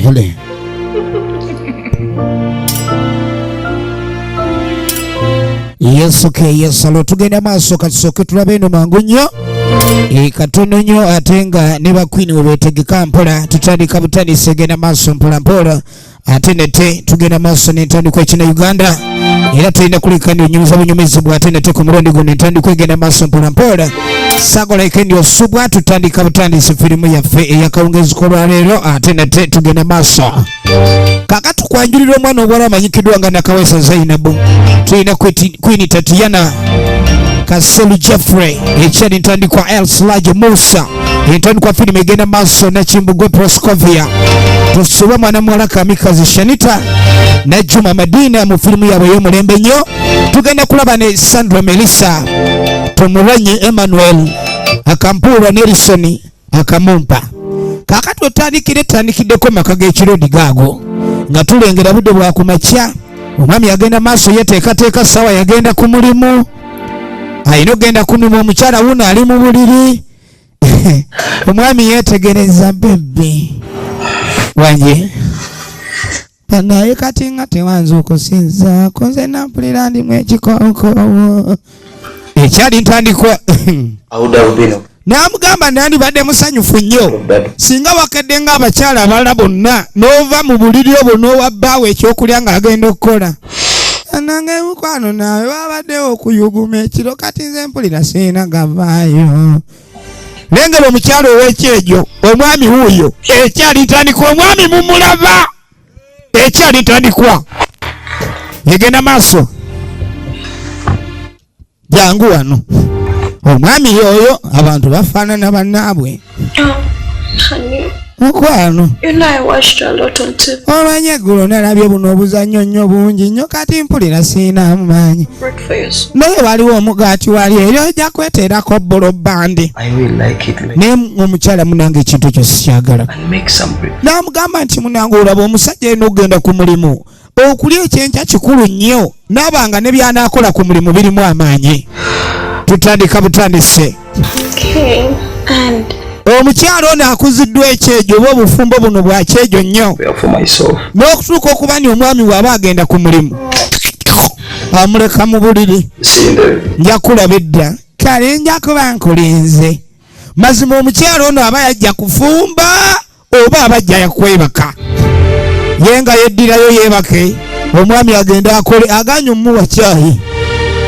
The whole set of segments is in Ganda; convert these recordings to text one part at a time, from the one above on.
Hele. Yesu ke Yesu tugenda maaso katusooke tulabe eno mangu nnyo. Katono nnyo ate nga ne bakwini we beetegeka mpola, tutandika butandisi egenda maaso mpola mpola, ate nete tugenda maaso n'entandikwa ekina Uganda, era tulina kuleka ndi onyumiza bunyumizibwa, ate nete ku mulundi guno entandikwa egenda maaso mpola mpola. Sagola ikendi osubwa, tutandika butandisi firimu yaffe eyakawungezi k'olwaleero, ate nete tugenda maaso. Kakati tukwanjulira omwana obuwala amanyikiddwa nga Nakawesa Zainabu, tulina Queen Tatiana Kaselu Jeffrey, ekyali ntandikwa El Slaje Musa, entandikwa firimu egenda maaso Nakimbugwe Proscovia, tusubwa mwana muwala Kamikazi Shanita na Juma Madina mu firimu yaabwe ey'omulembe ennyo. Tugenda kulaba ne Sandra Melissa, Tumuranyi Emmanuel, Akampura Nelson Akamumpa. Kakati otandikire tandikiddeko maka g'ekirodi gaago nga tulengera budde bwa kumakya. Omwami yagenda maaso yeteekateeka, ssaawa yagenda ku mulimu, alina okugenda ku mulimu, omukyala wuno ali mu buliri. Omwami yeetegereza bebbe wanje naye kati nga tewanzuukusinzaako, nze nampulira ndimu ekikookoowo ekyali ntandikwa. N'amugamba nandibadde musanyufu nnyo singa wakedde ng'abakyala abalala bonna n'ova mu buliri obwo n'owa bbaawe ekyokulya ng'agenda okukola. Nange mukwano naawe babaddewo okuyuguma ekiro, kati nze mpulira sirina gavaayo. Lengera omukyala ow'ekyejo, omwami wuuyo ekyali ntandikwa, omwami mumulaba ekyali ntandikwa egenda maaso. Jangu wano omwami yoyo, abantu bafaanana bannaabwe. Mukwano, omanyi eggulo nalabye buno obuzannyo nnyo bungi nnyo, kati mpulira siina maanyi, naye waliwo omugaati wali eri ojja kweteerako bolobandi. Naye omukyala munange ekintu ekyo sikyagala. N'amugamba nti munange olaba omusajja alina okugenda ku mulimu, okulya ekyenkya kikulu nnyo, naabanga ne by'anaakola ku mulimu birimu amaanyi. Tutandika butandise. Omukyala ono akuziddwa ekyejo oba obufumbo buno bwa kyejo nnyo, n'okutuuka okuba ni omwami bw'aba agenda ku mulimu amuleka mu buliri. Nja kulaba edda, kale nja kuba nkulinze. Mazima omukyala ono aba yajja kufumba oba abajja yakwebaka, ye nga yeddirayo yeebake, omwami agenda akole, aganye omuwa kyayi.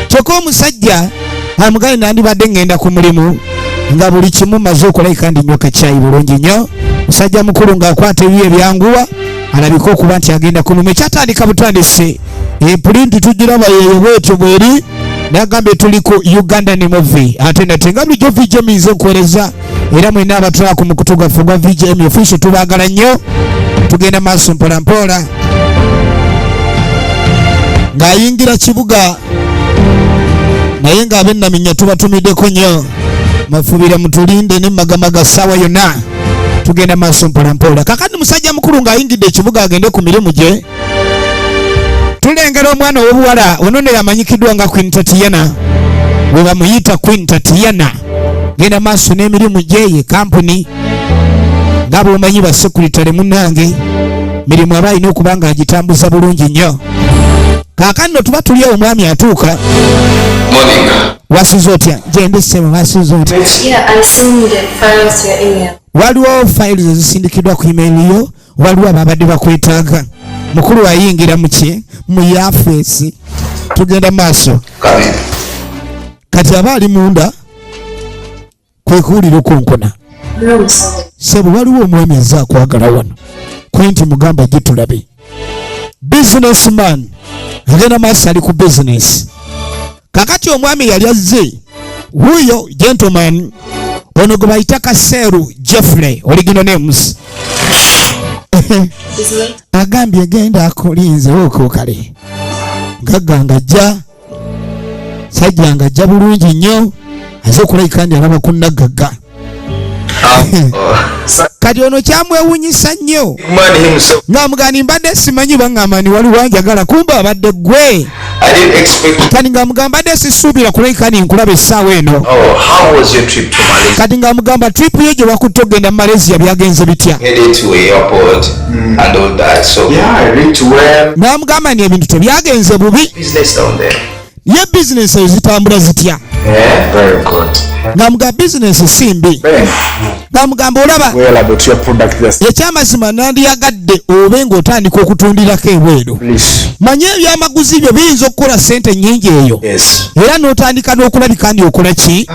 Kyokka omusajja amugaye nandibadde ngenda ku mulimu nga buli kimu maze okulabika ndi nywa kacyayi bulungi nnyo. Musajja mukulu ng'akwata ebiyo ebyanguwa alabika okuba nti agenda ku mulimu. Ekyatandika butandise epulinti tugiraba yeeyo bwetyo bweri, nagambye tuli ku Ugandan movie, ate nate nga bulijjo VJ minze nkuweereza, era mwenna abatulaba ku mukutu gwaffe ogwa VJM official tubaagala nnyo. Tugenda maaso mpola mpola ng'ayingira kibuga, naye ng'ab'ennaminya tubatumiddeko nnyo mafubira, mutulinde ne magamaga ssaawa yonna. Tugenda maaso mpola mpola. Kakati musajja mukulu ng'ayingidde ekibuga agende ku mirimu gye, tulengera omwana ow'obuwala ono ne yamanyikiddwa nga Queen Tatiana, we bamuyita Queen Tatiana, genda maaso n'emirimu gye ye kampuni nga bw'omanyi ba sekuritale munnange, mirimu aba alina okuba ng'agitambuza bulungi nnyo. Kaakano nno tuba tuli awo, omwami atuuka. Wasuze otya? Gyendi ssebo, wasuze otya? Waliwo files ezisindikiddwa ku email yo, waliwo ababadde bakwetaaga. Mukulu ayingira muki mu yafeesi, tugenda maaso. Kati aba ali munda kwe kuwulira okunkuna, sebo waliwo omwami azze akwagala wano. Kwenti mugamba gitulabe, businessman agenda maaso ali ku business. Kakati omwami yali azze wuuyo gentleman ono gwe bayita Kaseeru Jeffrey, original names. Agambye genda akulinze okwo. Kale gagga ng'ajja, sajja ng'ajja bulungi nnyo, aze okulabika ndi alaba ku naggagga. Kati ono kyamwewunyisa nnyo ng'amugamba mbadde simanyi, baŋŋamba ni waliwo anjagala, kumbe abadde ggwe. Kati ng'amugamba mbadde sisuubira kulabika ni nkulaba essaawa eno. Oh, how was your trip to Malaysia? Kati ng'amugamba trip yo gye wakutte ogenda mu Malaysia byagenze bitya? Headed to airport and all that. So Yeah, I reached well. N'amugamba ni ebintu tebyagenze bubi. Business down there. Ye bizinesi ezo zitambula zitya? Yeah, very good. Ng'amugamba bizinesi si mbi. Ben, Ng'amugamba olaba well about your product this. ekyamazima nandiyagadde obe ng'otandika okutundirako ebweru. Please. Manye ebyamaguzi byo biyinza okukola sente nnyingi eyo. Yes. Era n'otandika n'okulabika ndi okola ki,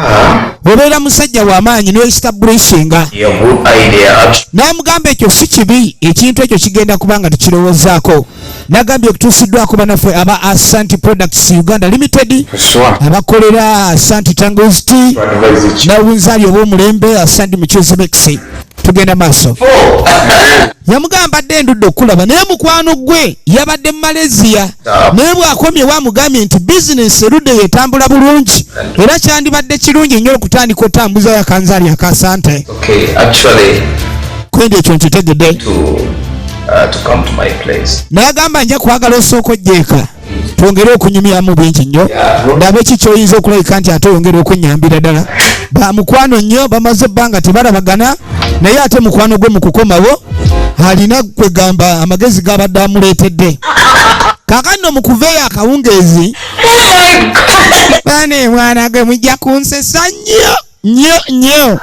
obeera musajja w'amaanyi n'establishinga. Yeah, good idea. Actually, N'amugamba ekyo si kibi, ekintu ekyo kigenda kuba nga tukirowoozaako. Nagambye okutuusiddwako banaffe aba Asanti Products Uganda Limited, Sure. abakolera Asanti Tangozi Tea To advise it. nawunzaali obw'omulembe Asanti Mukyuzi Mix. Tugenda maaso. Yamugamba dde endudde okulaba, naye mukwano gwe yabadde mu Malaysia, naye bw'akomye wamugambye nti bizinesi erudde yetambula bulungi, era kyandibadde kirungi nnyo okutandika otambuzayo akanzaali akasante. Okay, actually, Kwendi ekyo nkitegedde. to come to my place. N'agamba nja kwagala osooka ojjeeka twongere okunyumyamu bingi nnyo, ndabe ki kyoyinza okulabika nti ate oyongere okunyambira ddala. Bamukwano nnyo, bamaze ebbanga tebalabagana, naye ate mukwano gwe mu kukomawo alina kwegamba amagezi gabadde amuleetedde. Kaakano mu kuveeyo akawungeezi, bane mwana gwe mujja kunsesa nnyo nnyo nnyo,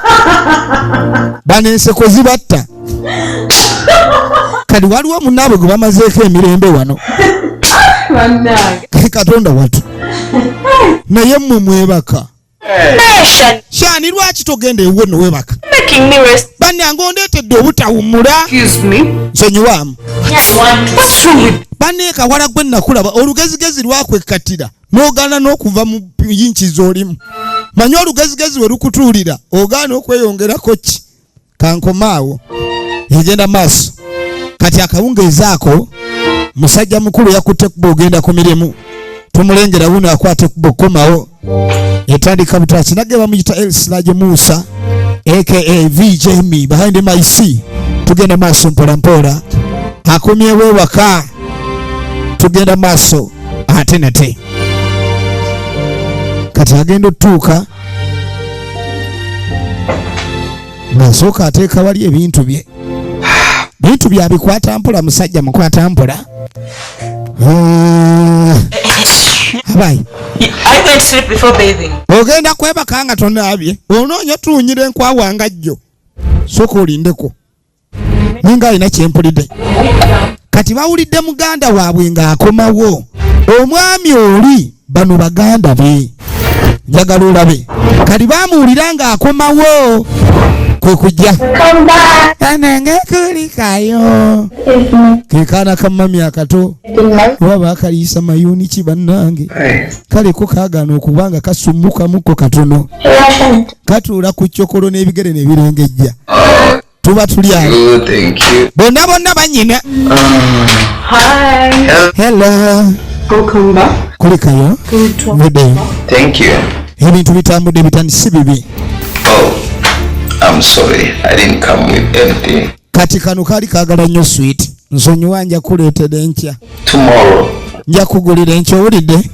bano enseko zibatta. Kati waliwo munnaabwe gwe bamazeeko emirembe wano. Katonda watu, naye mmwe mwebaka. Shani, lwaki togenda ewuwe nowebaka? Making me rest. Bannange, ondeetedde obutawummula. Excuse me. Nsonyiwaamu. What's wrong with Banne, kawala gwe nakulaba olugezigezi lwakwekkatira n'ogaana n'okuva mu yinki z'olimu. Manye olugezigezi we lukutuulira ogaana okweyongerako ki. Kankomaawo, egenda maaso. Kati akawungeezi ako musajja mukulu yakutte kuba ogenda ku mirimu, tumulengera wuno akwata ekkubo okukomawo, etandika butaki nagge bamuyita Elsilage Musa aka VJ me behind mic. Tugenda maaso mpola mpola, akomyewo ewaka. Tugenda maaso ate nate. Kati agenda otutuuka ng'asooka ateeka wali ebintu bye, bintu byabikwata mpola, musajja mukwata mpola. Ah, abayi. I went to sleep before bathing. Ogenda kwebaka nga tonaabye? Onoonya tuwunyira enkwawanga jjo, sooka olindeko ninga alina kyempulidde. Kati bawulidde muganda waabwe ng'akomawo, omwami oli, bano baganda be njagala olabe. Kati bamuwulira ng'akomawo kwe kujja anange kulikayo ke kaana ka mami akato oba bakaliisa mayuuni ki bannange. Kale ko kaagaana okuba nga kasummukamuko katono, katuula ku kyokolo n'ebigere ne birengejja. Tuba tuli awo. Good, thank you. Bonna bonna banyina. Hi. Hello. Welcome back. Kulikayo. Good talk. Muddeyo. Thank you. Ebintu bitambudde bitandi, si bibi. Oh, I'm sorry. I didn't come with anything. Kati kano kaali kaagala nnyo sweet. Nsonyiwa, nja kuleetera enkya. Tomorrow. Nja kugulira enkya, owulidde?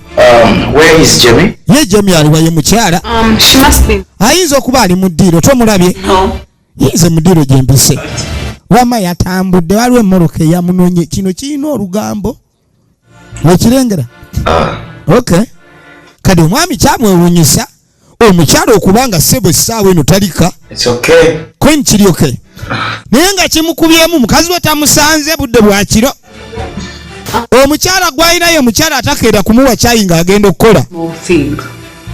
Where is Jimmy? Ye Jemi aliwaye mukyala? She must be. Ayinza okuba ali mu ddiiro, tomulabye? No. Yinze mu ddiiro gye mpise. Wamma yatambudde, waliwo emmoloka eyamunonye. Kino kirina olugambo ekirengera. Okay, kati omwami kyamwewunyisa omukyala okuba nga ssebo essaawa eno talika. It's okay. Queen kiri okay, naye nga kimukubyemu mukazi we tamusanze budde bwa kiro. Omukyala gwalinayo omukyala atakeera kumuwa kyayi ng'agenda okukola. More thing.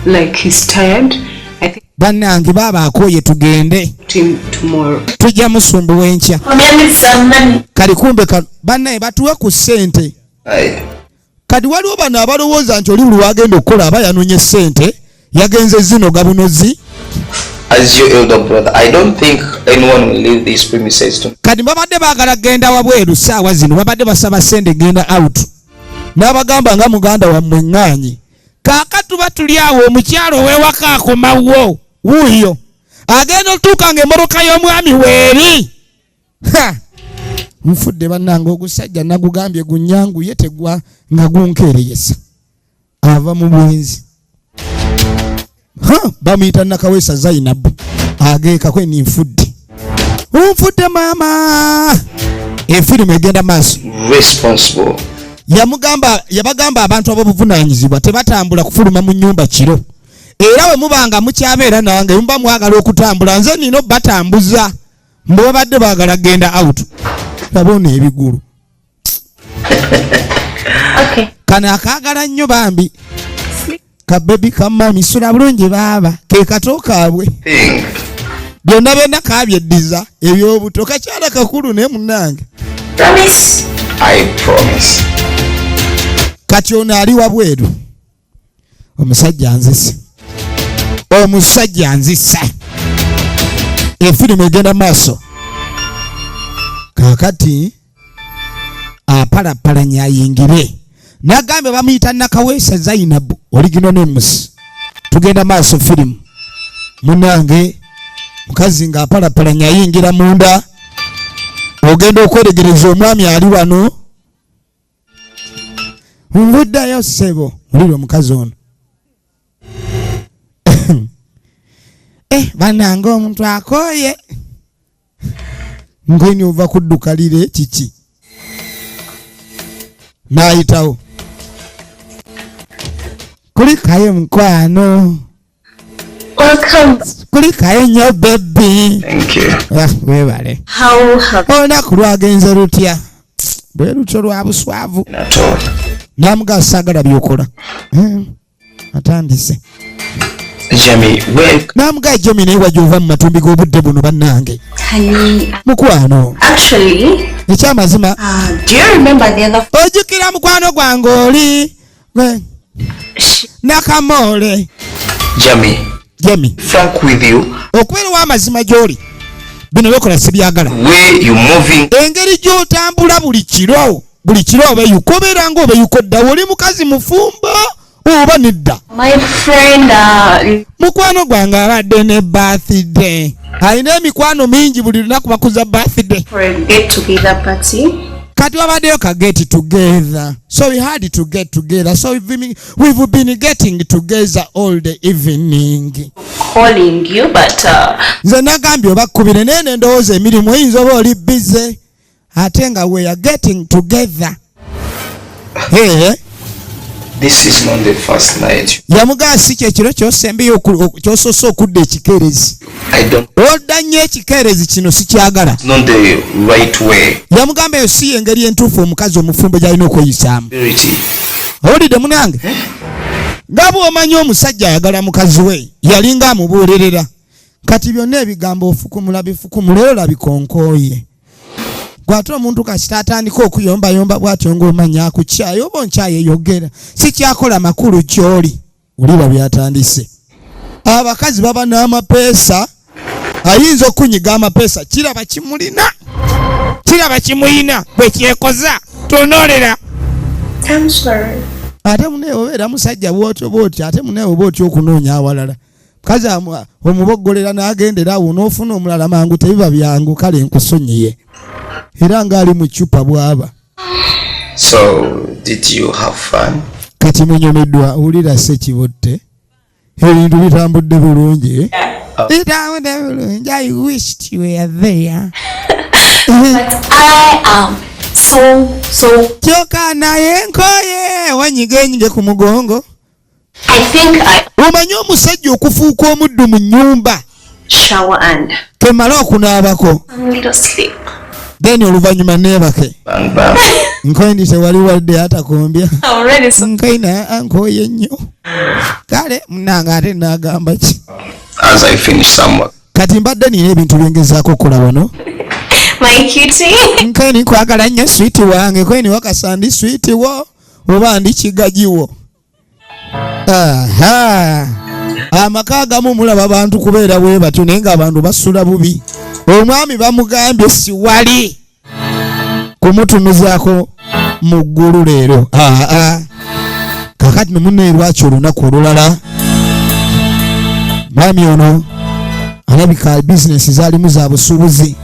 Like he's tired. I think Bannange, baaba akooye, tugende. to him tomorrow. Tujja musumbuwa enkya. I need some money. Kali kumbe kano bannaye batuwe ku ssente. I, Kati waliwo bano abalowooza nti oli buli wagenda okukola aba yanonye ssente, yagenze zinoga bunozi. As your elder brother, I don't think anyone will leave these premises to Kati babadde baagala kgenda wabweru saawa zino, babadde basaba ssente genda out, n'abagamba nga muganda wammwe ŋŋaanyi. Kaaka tuba tuli awo, omukyalo ow'ewaka akomawo wuuyo. Agenda otuuka nga emmotoka y'omwami weeri. Ha! Nfudde bannange, ogusajja nagugambye gunyanguye tegwa nga gunkeereyesa. Ava mu bwenzi. Ha! Bamuyita Nakaweesa Zainabu. Ageeka kweni nfudde. Unfudde maama. Efirimu egenda maaso. Responsible. Yamugamba, yabagamba abantu ab'obuvunaanyizibwa tebatambula kufuluma mu nnyumba kiro. Era bwe mubanga mukyabeera nange muba mwagala okutambula, nze nina obbatambuza. Mbe babadde baagala genda out. Laba ono ebigulu. Okay. Kano akaagala nnyo bambi. Ka baby ka mami sula bulungi baaba. Ke kato kaabwe. Thing. Byonna byonna kabyeddiza eby'obuto. Kakyala kakulu naye munnange. Promise. I promise. Kati ono ali wabweru. Omusajja nzise. Omusajja nzise. Efirimu egenda maaso. Kaakati apalapalanya ayingire. Nagambye bamuyita Nakaweesa Zainabu original names. Tugenda maaso firimu. Munnange mukazi ng'apalapalanya ayingira munda. Ogenda okweregereza omwami ali wano. Nvuddayo ssebo. Muliro omukazi ono. Bannange omuntu akooye. Ngweni ova kudduka lire kiki? N'ayitawo. Kulikayo mukwano. Welcome. Kulikayo nnyo baby. Thank you. Weebale. How have Olunaku lwagenze lutya? Bwe lutyo lwa buswavu. At all. N'amugaa saagala by'okola. Atandise. Jamie, when N'amugaa Jamie naye wajja ova mu matumbi g'obudde buno bannange. Honey, Mukwano. actually, Ekyamazima. Do you remember the other Ojjukira mukwano gwange oli? Nakamoole. Jamie. Jamie. Frank with you. Okubeera ow'amazima gy'oli. Bino byokola sibyagala. Where you moving? Engeri gy'otambula buli kiro, buli kiro obeyuka, obeera ng'obeyuka odda, oli mukazi mufumbo oba nedda? My friend, Mukwano gwange abadde ne birthday. Alina emikwano mingi buli lunaku bakuza birthday. For a get together party. Kati wabaddeyo ka get together. So we had to get together. So we've been getting together all the evening. Calling you, but, Nze nagambye obakkubire naye ne ndowooza emirimu oyinza oba oli busy. Ate nga we are getting together. Hey. This is not the first night. Yamugamba si kye kiro ky'osembyeyo ky'osoose okudda ekikeerezi. I don't. Odda nnyo ekikeerezi kino sikyagala. It's not the right way. Yamugamba eyo si y'engeri entuufu omukazi omufumbo gy'alina okweyisaamu. Verity. Owulidde munange? Nga bw'omanyi omusajja ayagala mukazi we, yalinga amubuulirira. Kati byonna ebigambo ofukumula bifukumula era olabika onkooye. Gw'ate omuntu kasita atandika okuyombayomba bw'atyo ng'omanya akukyaye oba onkyayeyogera. Sikyakola makulu gy'oli. Wulira by'atandise. Abakazi baba n'amapeesa, ayinza okunyiga amapeesa, kiraba kimulina. Kiraba kimuyina, bwe kyekoza, tunuulira. I'm sorry. Ate munne obeera musajja bw'otyo bw'otyo, ate munne oba otyo okunoonya awalala. Mukazi omuboggolera n'agendera awo n'ofuna omulala mangu tebiba byangu, kale nkusonyiye. Era ng'ali mu ccupa bw'aba. So, did you have fun? Kati munyumiddwa, wulira Ssekibotte. Ebintu bitambudde bulungi. Bitambudde bulungi. I wished you were there. But I am so, so. Kyokka naye nkoye, wanyigenyige ku mugongo. I think I Omanyi omusajja okufuuka omuddu mu nnyumba. Shower and Kemala okunaabako. A little sleep. Then oluvannyuma neebake. Bang, bang. Nkoye ndi tewali wadde atakumbya. Already so. Nkoye naye nkoye nnyo. Kale munnange ate n'agamba ki? As I finish some work. Kati mbadde nina ebintu bye ngezaako okukola wano. My cutie. Nkoye nkwagala nnyo sweet wange. Nkoye ni wakasa ndi sweet wo oba ndi kigaji wo. Aha. Amaka agamu mulaba abantu kubeera bwe batyo naye ng'abantu basula bubi. Omwami bamugambye siwali kumutunuzaako mu ggulu leero. Aa. Kaakati no munne lwaki olunaku olulala mwami ono Alabika bizinesi zaalimu za busuubuzi.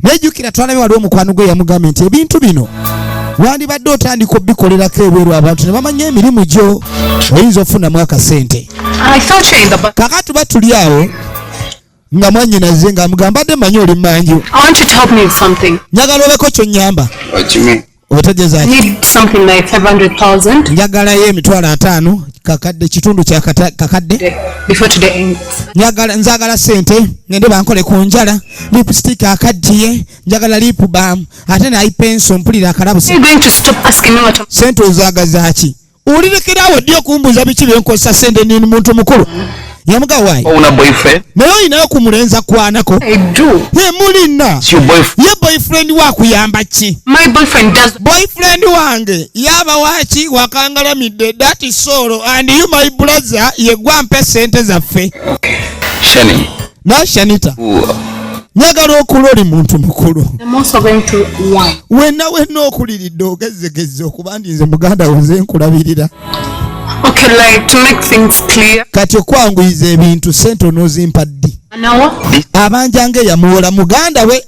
Nejjukira twalabye waliwo omukwano gwe yamugambye nti ebintu bino wandibadde otandika obikolerako ebweru, abantu ne bamanya emirimu gyo, oyinza okufunamu akasente. I thought you're in the bus. Kakati tuba tuli awo nga mwannyinaze ng'amugamba, mbadde mmanyi oli mmanju. I want you to help me with something. Njagala obeko kyonnyamba. What you mean? Otegeeza I ki? need something like 500,000 Njagalayo 50,000, kakadde, kitundu kya kakadde. today, before today ends. Njagala, nzagala sente ngende bankole ku njala, lipstick akaddiye, njagala lip balm ate nayi pencil, mpulira akalabusa. Are you going to stop asking me what I'm... Sente ozaagaza ki? Olirekerawo ddi okumbuuza biki byenkozesa sente? Ni muntu mukulu. Yamuga waayi. Own a boyfriend? Naye olinayo ku mulenzi akwanako? I do. Ye mulina. It's your boyfriend. Ye boyfriend wakuyamba ki? My boyfriend does. Boyfriend wange yaba waki wakangalamidde, that is all, and you my brother, ye gwampe sente zaffe. Shani. Nashanita. Ooh. Njagala okula, oli muntu mukulu. I'm also going to one. Wenna wenna okuliridde ogezegezze okuba nti nze muganda wo, nze nkulabirira. Okay, like to make things clear. Kati okwanguyiza ebintu, sente onoozimpa ddi? An hour? Abanja nga eyamuwola muganda we,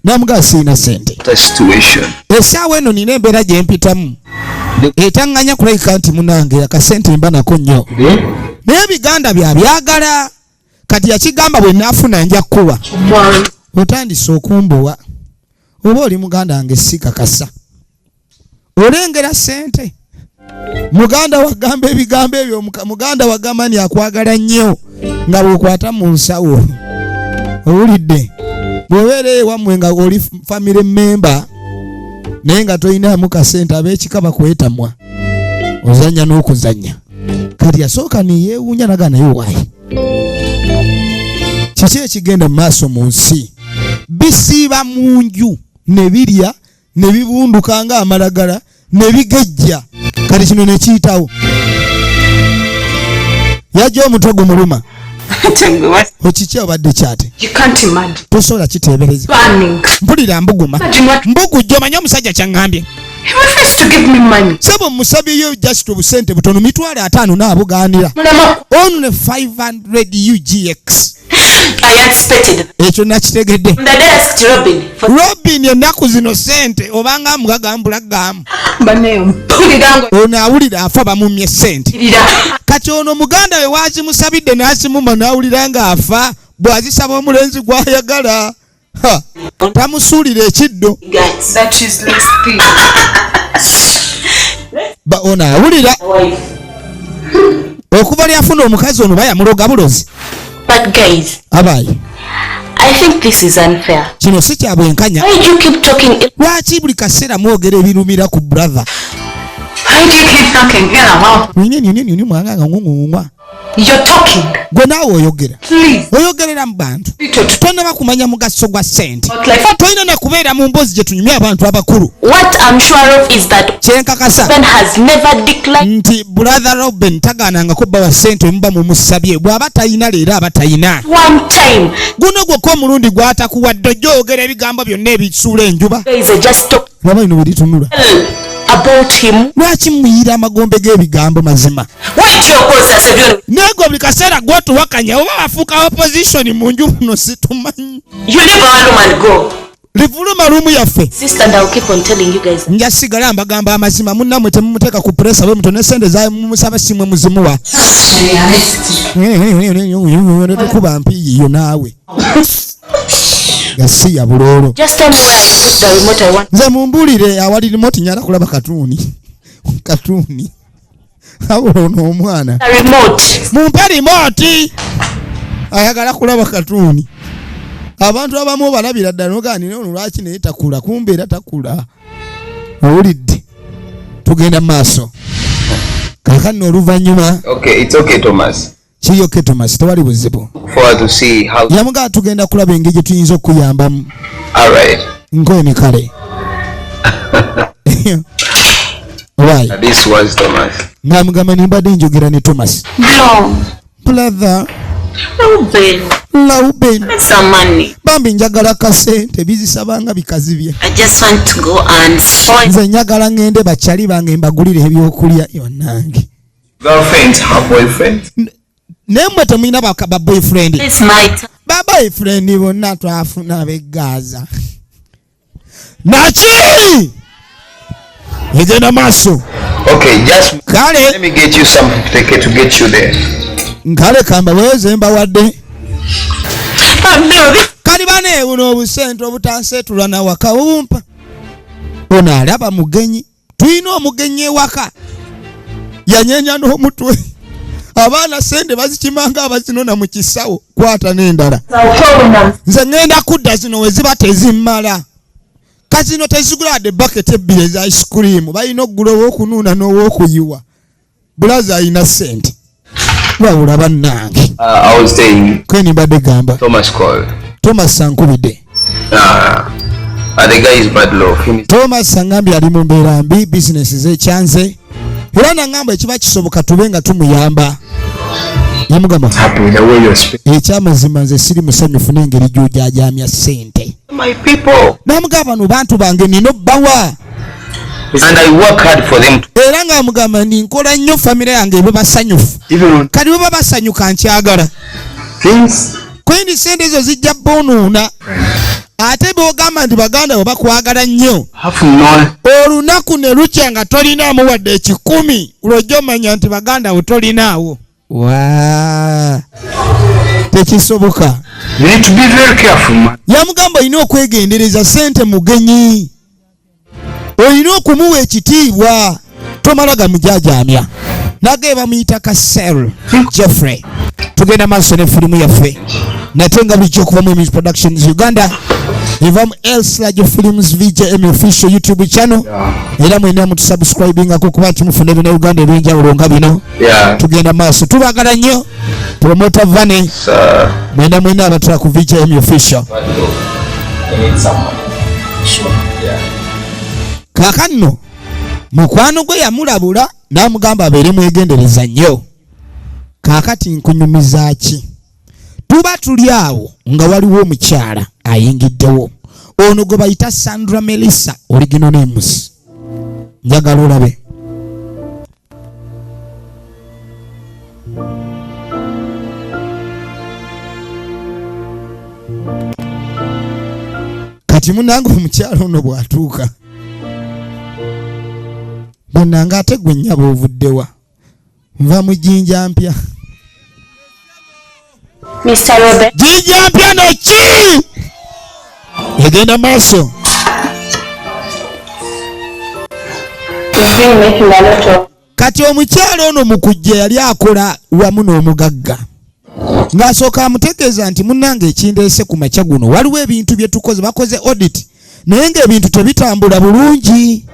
namugaa siina sente. The situation. Essaawa eno nina embeera gye mpitamu etaŋŋanya kulabika nti munange akasente mba nako nnyo, naye ebiganda byabyagala. Kati yakigamba, bwe naafuna nja kkuba. Worry. Otandise okumbowa, oba oli muganda wange si kakasa olengera sente. Muganda wagamba ebigambo ebyo, muganda wagamba nti akwagala nnyo nga bw'okwata mu nsawo. Owulidde, bw'obeera ewammwe nga oli family member naye nga tolinaamu kasente, ab'ekika bakwetamwa, ozannya n'okuzannya. Kati yasooka neyeewuunya, naga naye waayi, kiki ekigenda mu maaso mu nsi? Bisiiba mu nju ne birya ne bibunduka ng'amalagala ne bigejja. Kati kino ne kiyitawo, yajja omutwe gumuluma. Okiki obadde kyate? You can't imagine. Tosobola kiteebereza. Burning. Mpulira mbuguma. Imagine what Mbugujja. Omanye omusajja kyaŋŋambye? he refused to give me money. Sebo, musabyeyo just obusente butono, 50,000, naabugaanira. Mulema. Only 500 UGX. I anticipated. Ekyo nakitegedde. The day I asked Robin for Robin ennaku zino sente obanga mugagambula gamu. Banayo mpulira ngo Ono awulira afa, bamumye sente. mpulira. Kati ono muganda we wazimusabidde n'azimuma, n'awulira ng'afa bw'azisaba omulenzi gw'ayagala. Ha, tamusuulira ekiddo. guts. That is less thing. Ono awulira Wife. okuva lyafuna omukazi ono bayamuloga bulozi. But guys, Abaayi, I think this is unfair. Kino si kya bwenkanya. Why do you keep talking ill? Lwaki buli kaseera mwogera ebirumira ku brother? Why do you keep talking ill about? Nini mwanganga ngungunwa. You're talking. Gwe naawe oyogera. Please. Oyogerera mu bantu. Little to Tonaba kumanya mugaso gwa ssente. talk like Tolina na kubeera mu mboozi gye tunyumya abantu abakulu. What I'm sure of is that Kyenkakasa Ben has never declined nti brother Robin tagaanangako bbawa ssente omuba mumusabye. Bw'aba talina leero, aba talina. one time. Guno gwokka omulundi gw'atakuwadde, ojja oyogera ebigambo byonna ebisuula enjuba. Guys, I just talk Laba bino bwe litunula. ill about him. Lwaki muyira amagombe g'ebigambo mazima? Why do you oppose us, everyone? Naye gwe buli kaseera gwotuwakanya, oba wafuuka opposition mu nju muno situmanyi. You leave our room and go. Livuluma room yaffe. Sister, and I'll keep on telling you guys. Nja sigala mbagamba amazima. Munnammwe temumuteeka ku pressure bwe muto, ne sente zamumusaba simwe muzimuwa. Tukuba mpiyiyo naawe gasiya buloolo. Just tell me where I put the remote I want. Nze mumbuulire awali remote, nyala kulaba katuuni katuuni. Abula ono omwana. The remote. Mumpe remote, ayagala kulaba katuuni. Abantu abamu obalabira ddala nogaa nina ono lwaki naye takula, kumbe era takula. Owulidde, tugenda mu maaso kaakano oluvannyuma. Okay, it's okay, Thomas. Kiyoke Thomas, tewali buzibu. Look forward to see how. Yamugaa tugenda kulaba engeri gye tuyinza okuyambamu. All right. Nkooni kale. Right. This was Thomas. Ng'amugamba nimbadde njogera ne Thomas. No. Brother. Ruben. Lauben. Some money. Bambi njagala kasente, bizisabanga bikazi bye. I just want to go and spoil. Nze njagala ŋŋende bakyali bange mbagulire ebyokulya yonnange. Girlfriends have boyfriends. Naye mmwe temulina ba boyfriend? It's my time. Ba boyfriend bonna twafuna ab'e Gaza. Naki egenda maaso. Okay, just Kale let me get you some 50K to get you there. Nkale kambaweeze mbawadde. But babe, Kali bane buno obusente obutanseetula nawaka bumpa. Ono alaba mugenyi, tulina omugenyi ewaka, yanyenya n'omutwe. Abaana sente bazikimanga abazinona mu kisawo, kwata n'endala. Nze ŋŋenda kudda zino we ziba tezimmala. Kazino tezigula wadde baketi ebbiri eza ice cream, balina okugula ow'okunuuna n'ow'okuyiwa. Bulaza alina sente. Wabula bannange. I was saying Kweni mbadde gamba. Thomas called. Thomas ankubidde. The guy is bad love. Him is Thomas angambye ali mu mbeera mbi, bizinesi zekyanze, era nangamba ekiba kisoboka tube nga tumuyamba. Yamugamba Happy with the way you're speaking. ekyamazima nze siri musanyufu n'engeri gy'ojajaamya ssente. my people. Namugamba bano bantu bange nina obbawa, And I work hard for them. era ng'amugamba ndi nkola nnyo famire yange ebe basanyufu, Even on kati bwe basanyuka nkyagala. things. Kwendi ssente ezo zijja bonuuna, ate bw'ogamba nti baganda bo bakwagala nnyo, Have known olunaku ne lukya nga tolinaamu wadde 1,000, lw'ojja omanya nti baganda bo tolinaawo. Waa, tekisoboka. You need to be very careful, man. Yamugamba olina okwegendereza ssente mugenyi, olina okumuwa ekitiibwa, tomala gamujajaamya. Nage bamuyita Kasel Jeffrey. Tugenda maaso ne firimu yaffe nate nga bulijjo okuva mu Image Productions Uganda, eva mu El Slajo Films VJM official YouTube channel. Era mwenna mutusubscribingako kuba timufuna ebina Uganda ebyenjawulo nga bino. Tugenda maaso, tubagala nnyo. Promoter Vane, mwena mwena abatula ku VJM official. Kaakano mukwano gwe yamulabula n'amugamba abeere mwegendereza nnyo. Kaakati nkunyumiza ki? Tuba tuli awo nga waliwo omukyala ayingiddewo, ono gwe bayita Sandra Melissa, original names. Njagala olabe. Kati munnange omukyala ono bw'atuuka, bannange ate gwe nnyabo ovuddewa? Nva mu Jjinja Mpya. Mr. Robert. Jjinja Mpya no ki? Egenda maaso. Kati omukyala ono mu kujja yali akola wamu n'omugagga, ng'asooka amutegeeza nti munnange ekindeese ku makya guno waliwo ebintu bye tukoze, bakoze audit naye ng'ebintu tebitambula bulungi.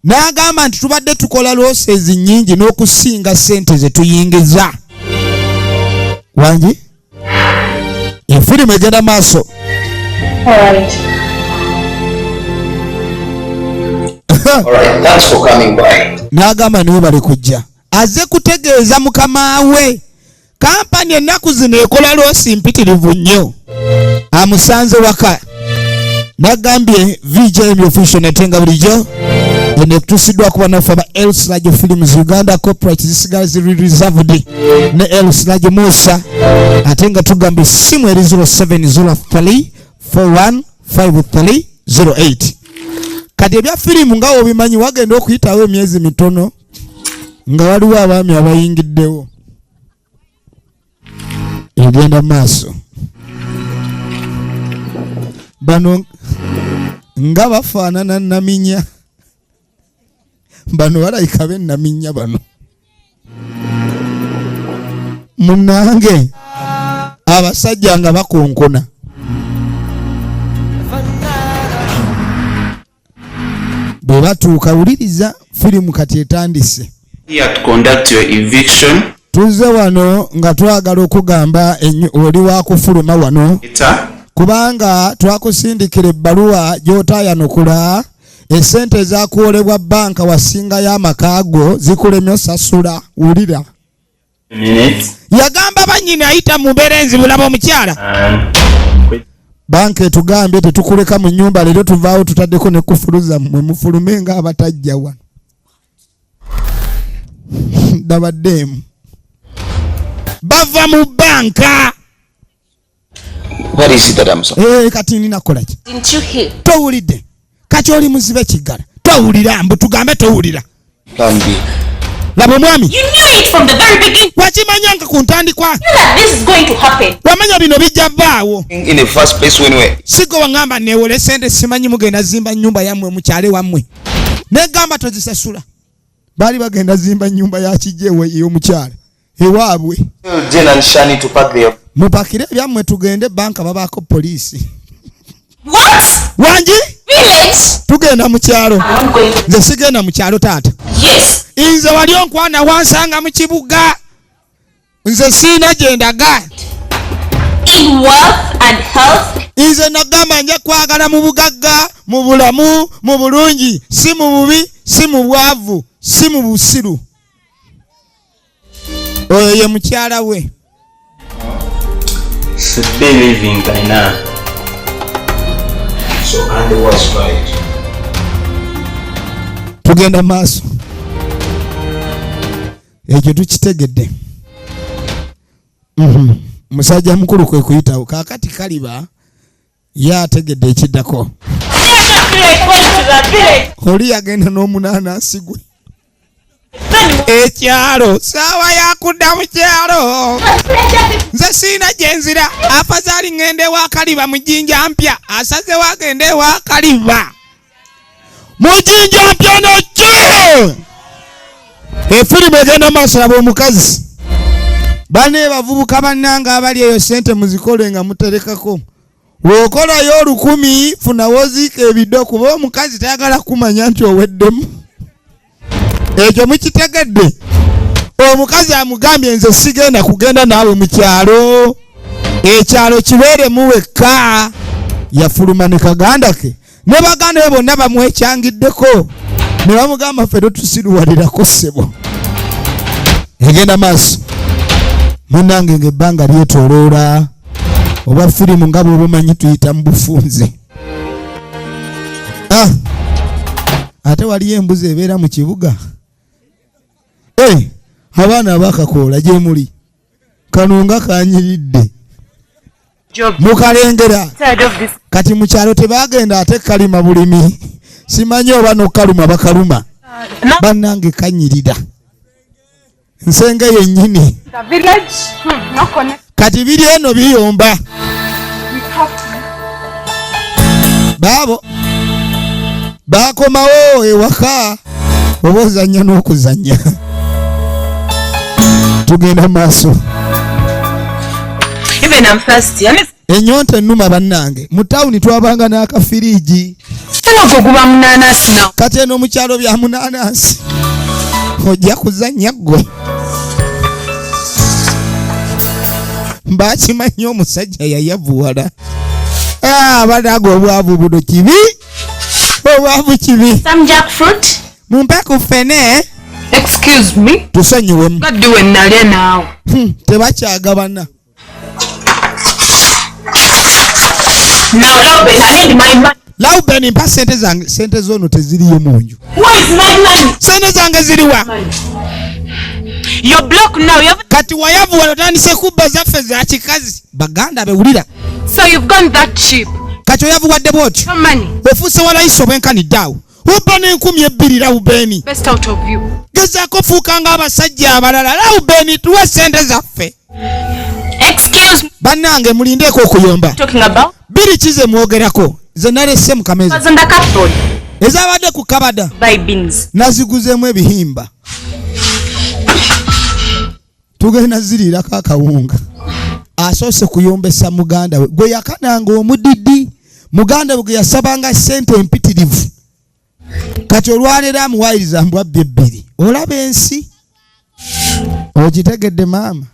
N'agamba nti tubadde tukola losses nnyingi n'okusinga ssente ze tuyingiza. Wangi? Efirimu egenda maaso. All right. All right, thanks for coming by. N'agamba niwe bali kujja. Azze kutegeeza mukama we. Kampani ennaku zino ekola loosi mpitirivu nnyo. Amusanze waka. N'agambye VJM official netenga bulijjo. Eno ekutuusiddwa kuba naffe aba El Slajo Films Uganda, corporate zisigala ziri reserved ne El Slajo Musa. Ate nga tugamba essimu eri 0703415308. Kati ebya firimu nga obimanyi wagenda okuyitawo emyezi mitono nga waliwo abaami abayingiddewo. Egenda maaso. Bano nga bafaanana Naminya. Bano balabika be Naminya bano. Munnange abasajja nga bakonkona. Bwe batuuka wuliriza firimu kati etandise. Here to conduct your eviction. Tuzze wano nga twagala okugamba oli wa kufuluma wano. Eta. Kubanga twakusindikira ebbaluwa gy'otaayanukula, essente ezaakuwolebwa bbanka wasingayo amaka go zikulemye osasula. Wulira. Minute. Yagamba bannyini ayita mu mbeera enzibu, laba omukyala. And Banka etugambye tetukuleka mu nnyumba leero tuvaawo tutaddeko ne kufuluza mmwe mufulume ng'abatajja wano. Dabaddeemu. Bava mu banka. What is it that I'm supposed Eh, kati nina kukola ki? Didn't you hear? Towulidde? Kati oli muzibe kiggala, towulira? Mbu tugambe towulira. Plan B. Laba omwami. You knew it from the very beginning Wakimanya nga ku ntandikwa that this is going to happen. Wamanya bino bijja vaawo. In the first place when we Sigo waŋŋamba neewole sente, simanyi mugenda zimba nnyumba yammwe mukyale wammwe, negamba tozisasula. Baali bagenda zimba nnyumba ya kijja ewe ey'omukyala ewaabwe. Tell Jane and Shani to pack their Mupakire ebyammwe tugende banka, babaako poliisi. What? Wangi? Village? Tugenda mu kyalo. I'm not going to. Nze sigenda mu kyalo, taata. Yes. Nze wali onkwana wansanga mu kibuga, nze siina gye ndaga. In wealth and health. Nze nagamba nja kwagala mu bugagga, mu bulamu, mu bulungi, si mu bubi, si mu bwavu, si mu busiru. Oyo ye mukyala we. Should be leaving by now. So Andy was right. Tugenda maaso, ekyo tukitegedde. Musajja mukulu kwe kuyitawo kaakati kaliba ye ategedde ekiddako. Oli yagenda n'omunaanansi gwe ekyalo, saawa yakudda mu kyalo. Nze siina gye nzira, afazaali ŋŋenda ewa Kaliba mu Jjinja Mpya. Asazewo agenda ewa Kaliba mu Jjinja Mpya. Nokyo efirimu egenda maaso. Laba omukazi. Bane bavubuka bannanga abali eyo, sente muzikole nga muterekako. Bw'okolayo 1000, funawo oziika ebiddo, kuba omukazi tayagala kumanya nti oweddemu. Ekyo mukitegedde? Omukazi amugambye, nze sigenda kugenda naawe mu kyalo, ekyalo kibeeremu wekka. Yafuluma ne kaganda ke, ne baganda be bonna bamwekyangiddeko ne bamugamba, ffe totusiruwalirako ssebo. Egenda maaso munnange, ng'ebbanga lyetooloola oba firimu nga bw'obumanyi tuyita mu bufunze. Ah, ate waliyo embuzi ebeera mu kibuga. Eh, abaana abakakoola gye muli, kano nga kanyiridde mukalengera. Kati mu kyalo tebagenda ate kalima bulimi, simanyi oba nokaluma bakaluma. Bannange kanyirira nsenge yennyini. Kati biri eno biyomba baabo bakomawo ewaka oba ozannya n'okuzannya. Tugenda maaso. Even I'm thirsty. And it's Ennyonta ennuma bannange. Mu tawuni twabanga n'akafiriigi. Ogwo guba munanasi now. Kati eno mu kyalo bya munanansi, ojja kuzannya ggwe. Mbakimanyi omusajja yayavuwala. Ah, banaga obwavu buno kibi, obwavu kibi. Some jackfruit. Mumpe ku ffene. Excuse me. Tusonyiwemu. Badde we nalya naawe. Tebakyagabana. Now, Lauben, I need my money. Lauben, mpa sente zange. Sente zono teziriyo mu nju. Where is my money? Sente zange ziriwa? You're blocked now. You haven't. Kati wayavuwala, otandise kubba zaffe za kikazi. Baganda bewulira. So you've gone that cheap. Kati oyavuwadde bwotyo. No money. Ofuuse walayisi obwenkanidde awo, ubba n'2000. Laubeni, Best out of you. gezaako fuuka ng'abasajja abalala. Laubeni, tuwe sente zaffe. Excuse me. Bannange, mulindeeko okuyomba. Talking about? Biri kize mwogerako ze nalese mu kameza? Was on the cupboard. Ezabadde ku kabada. Buy beans. Naziguzeemu ebihimba, tugenda ziriirako akawunga. Asoose kuyombesa muganda we gwe yakananga omudidi, muganda we gwe yasabanga sente empitirivu. Kati olwaleero amuwayiriza mbwa bbye ebbiri. Olaba ensi, okitegedde maama?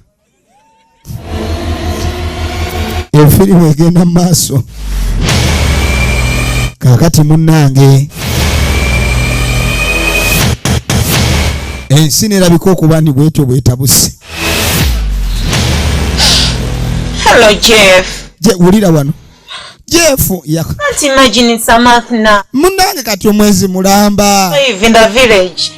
Efirimu egenda mu maaso kaakati munnange, ensi nerabika okuba ni bwetyo bwetabuse. Hello, Jeff. Je wulira wano Jeff ya Can't imagine it's a month now. Munnange, kati omwezi mulamba. Live in the village.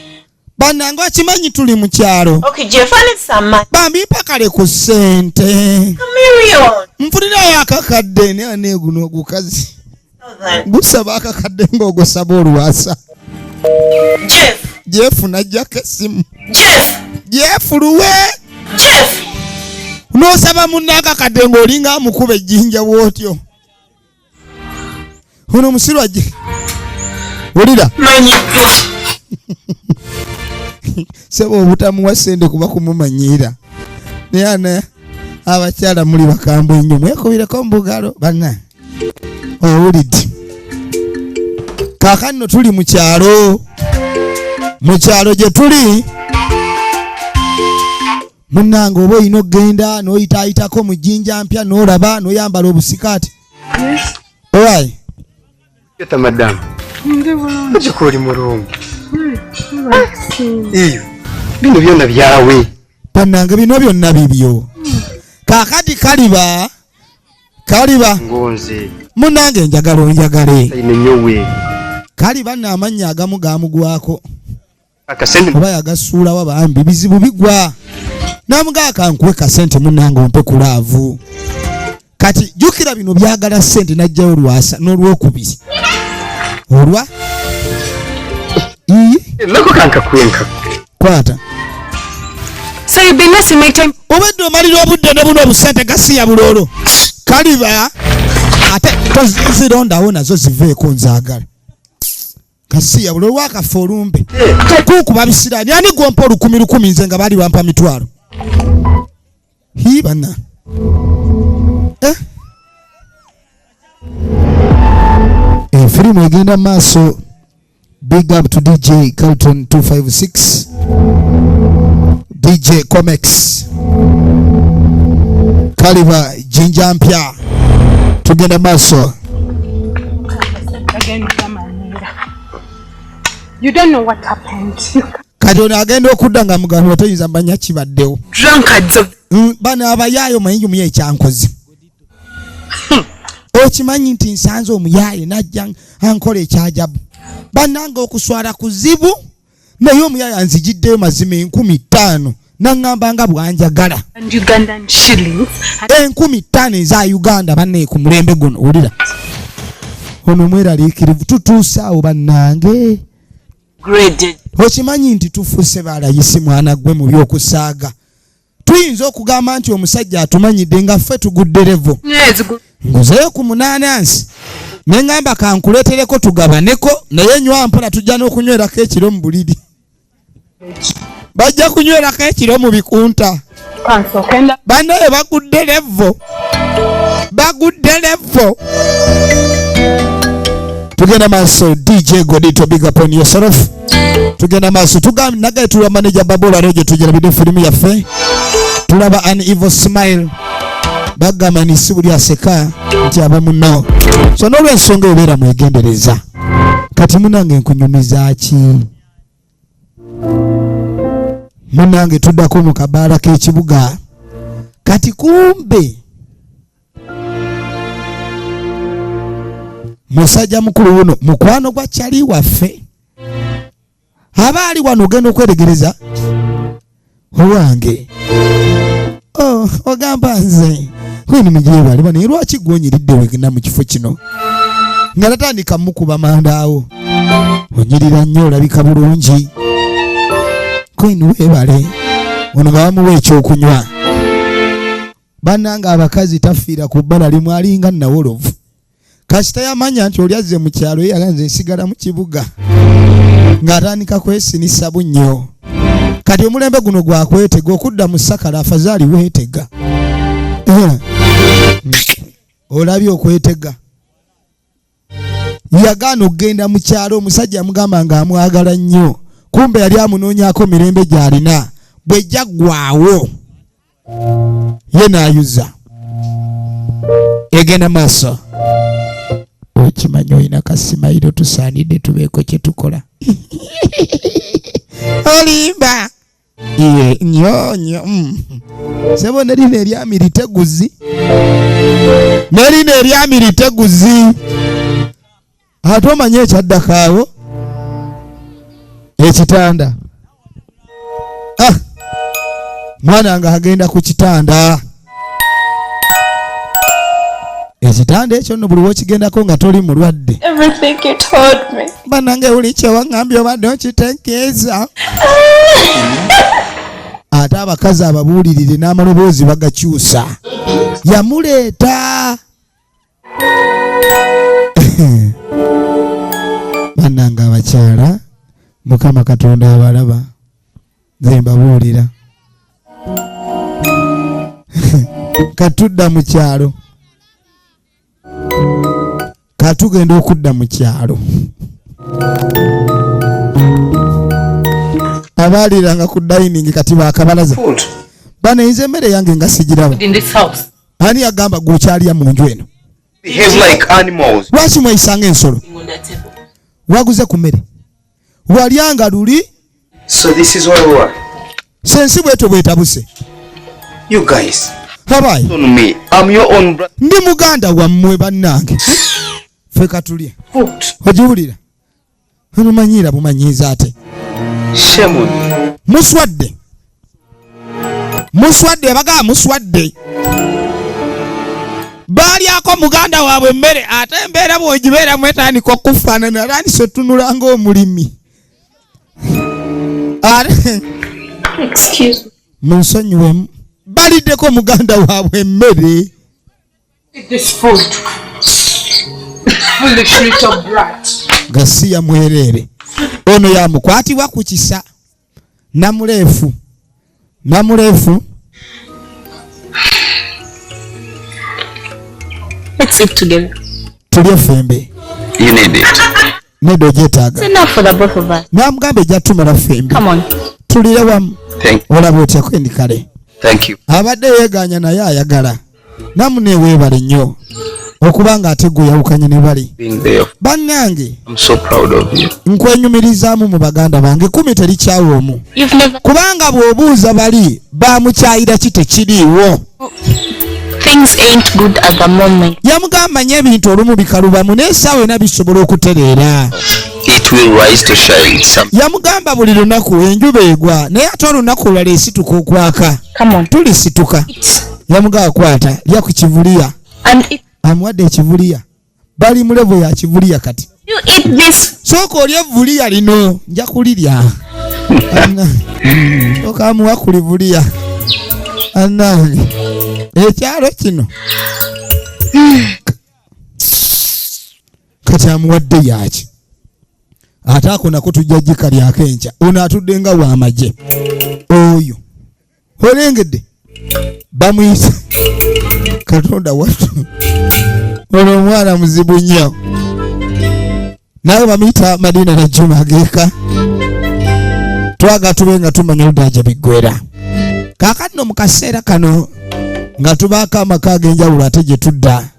Bannange, okimanyi tuli mu kyalo. Okay, Jeff, I need some money. Bambi, mpakale ku ssente. A million. Nfunirayo akakadde naye naye guno ogukazi gusaba akakadde ng'ogusaba olwasa. Jeff. Jeff n'ajjako essimu. Jeff. Jeff luwe. Jeff. N'osaba munne akakadde ng'olinga amukuba ejjinja bw'otyo. Ono omusiru ajje. Wulira. Manyiddwa. Sebo obutamuwa ssente kuba kumumanyiira. Naye ana abakyala muli bakambwe nnyo, mwekubireko mu bugalo banna. Owulidde. Kaakano tuli mu kyalo. Mu kyalo gye tuli munnange oba olina okugenda n'oyitaayitako mu jjinja mpya n'olaba n'oyambala obusikaati. Owaaye. Yeta madamu. Ojja oli mulungi. Eyo bino byonna byawe. Bannange bino byonna bibyo. Kaakati kaliba kaliba Ngonze. Munnange njagala onjagale. Ine nyowe. Kaliba nno amannya agamu gaamugwako. Akasente. Oba yagasuulawa bambi bizibu bigwa. Namugaa kankuwe kasente munnange ompe ku laavu. Kati jjukira bino byagala ssente n'ajjayo lwasa n'olwokubiri. Olwa? Ii? Nako kankakuwe nka. Kwata. So you've been wasting my time. Obadde omalira obudde ne buno obusente gasiya buloolo. Kaliba ate tozirondawo nazo ziveeko nzaagala. Gasiya buloolo wakafa olumbe. Kukuba bisiraani ani gwompa olukumi lukumi nze nga baali bampa mitwalo. Hii bana. Filimu egenda maaso. Big up to DJ Carlton 256, DJ Comex, Kaliba Jinja Mpya. Tugenda maaso. Again, you don't know what happened. Kati ono agenda okudda nga mugamba toyinza manya kibaddewo. Drunkards of Bano abayaayo omanyi omuyaye ekyankoze. Okimanyi nti nsanze omuyaye n'ajja ankola ekyajabu. Bannange okuswala kuzibu, naye omuyaye anzijiddeyo mazima 5,000 n'aŋŋamba nga bw'anjagala. And Ugandan shillings. 5,000 eza Uganda banne ku mulembe guno, wulira. Ono mweraliikirivu, tutuuse awo bannange. Graded. Okimanyi nti tufuuse balayisi mwana gwe mu by'okusaaga. Tuyinza okugamba nti omusajja atumanyidde nga ffe tugudde levo. Yes, good. Nguzeeyo ku munaanansi. Ne ŋŋamba kankuleetereko tugabaneko, naye nywa mpola tujja n'okunywerako ekiro mu buliri. Bajja kunywerako ekiro mu bikunta. Bannaye bagudde levo. Bagudde levo. Tugenda maaso DJ Godito, big up on yourself. Tugenda maaso tugamba nagaye tulwa manager Babola Roger tugerabidde filimu yaffe. Tulaba an evil smile. Bagamba ni si buli aseka nti aba munno. So n'olwensonga obeera mwegendereza. Kati munnange nkunyumiza ki? Munnange tuddako mu kabaala k'ekibuga. Kati kumbe musajja mukulu wuno mukwano gwa kyali waffe. Aba ali wano ogenda okweregereza owange. Oh, ogamba nze kwini mugyebale bano lwaki gwonyiridde wegenda mu kifo kino? Nga natandika mukuba manda awo. Onyirira nnyo olabika bulungi. Kwini weebale. Ono nga bamuwa ekyokunywa. Bannange abakazi tafiira ku bbala limu alinga nnawolovu. Kasita yamanya nti oli azze mu kyalo ye yaganze nsigala mu kibuga. Ng'atandika kwesinisa bunnyo. Kati omulembe guno gwakwetega okudda mu ssakala afazaali weetega. Olabye okwetega. Yagaana okugenda mu kyalo omusajja amugamba ng'amwagala nnyo. Kumbe yali amunoonyaako mirembe gy'alina. Bwe jaggwaawo ye n'ayuza. Egenda maaso. Okimanyi olina kasimayiro tusaanidde tubeeko kye tukola. Olimba. Iye, nnyo, nnyo. Sebo ne lino eryami liteguzi. Ne lino eryami liteguzi. Ate omanyi ekyaddako awo? Ekitanda. Mwana nga agenda ku kitanda. Ekitanda ekyo nno buli wokigendako nga toli mulwadde. Everything you told me. Banange buli kyewaŋŋambye obadde okitegeeza. Ate abakazi ababuulirire n'amaloboozi bagakyusa. Yamuleeta. Bannange abakyala, Mukama Katonda abalaba, nze mbabuulira. Katudda mu kyalo, katugenda okudda mu kyalo. Abaaliranga ku dining kati bakabalaza. Bano nze emmere yange nga sigiraba. In this house. Ani yagamba gwokyalya mu nju eno? Behave like animals. Lwaki mweyisanga ensolo? On the table. Waguze ku mmere walyanga luli. So this is where we are. Sensi bwetyo bwetabuse. You guys, Habayi. on me. I'm your own brother. Ndi muganda wammwe bannange, ffe katulye. Food. Ogiwulira omumanyiira bumanyiiza ate. Shame on you. Muswadde, muswadde, abagaba muswadde. Baalyako muganda waabwe emmere, ate embeera bw'ogibeeramu etandika okufaanana, atandise otunula ng'omulimi. Ate Excuse me. Munsonyiwemu, baliddeko muganda waabwe emmere. Eat this food. Foolish little brat. Gasiya mwereere. Ono yamukwatibwa ku kisa namuleefu namuleefu. Let's eat together. Tulye ffembe. You need it. Nedda, ogyetaaga. It's enough for the both of us. Namugamba ejja tumala ffembi. Come on. Tulire wamu. Thank, Olaba otya kwendi kale? thank you. Abadde yeeganya naye ayagala namuneeweebale nnyo okuba nga ate gwe yawukanye ne bali. Being there. Bannange. I'm so proud of you. Nkwenyumirizaamu mu baganda bange 10 terikyawa omu. You've never Kubanga bw'obuuza bali bamukyayira ki tekiriiwo. Things ain't good at the moment. Yamugamba nye ebintu olumu bikalubamu naye essaawa ena bisobola okutereera. It will rise to shine some. Yamugamba buli lunaku enjuba egwa naye ate olunaku olwala esituka okwaka. Come on. Tulisituka. Eat. Yamugamba kwata lya ku kivuliya. And if Amuwadde ekivuliya, bali mu level ya kivuliya kati. you eat this, Sooka olye evvuliya lino, nja kulirya. Anna, sooka amuwa ku livuliya. Annange ekyalo kino kati amuwadde yaki, ate ako nako tujja gikalyako enkya. Ono atudde nga wamagye oyo olengedde bamuyise Katonda wattu. Ono omwana muzibu nnyo, nawe bamuyita Madina ne Juma ageeka. Twaga tube nga tumanya oludda biggwera. Kaakati no mu kaseera kano nga tubaako amaka ag'enjawulo ate gye tudda,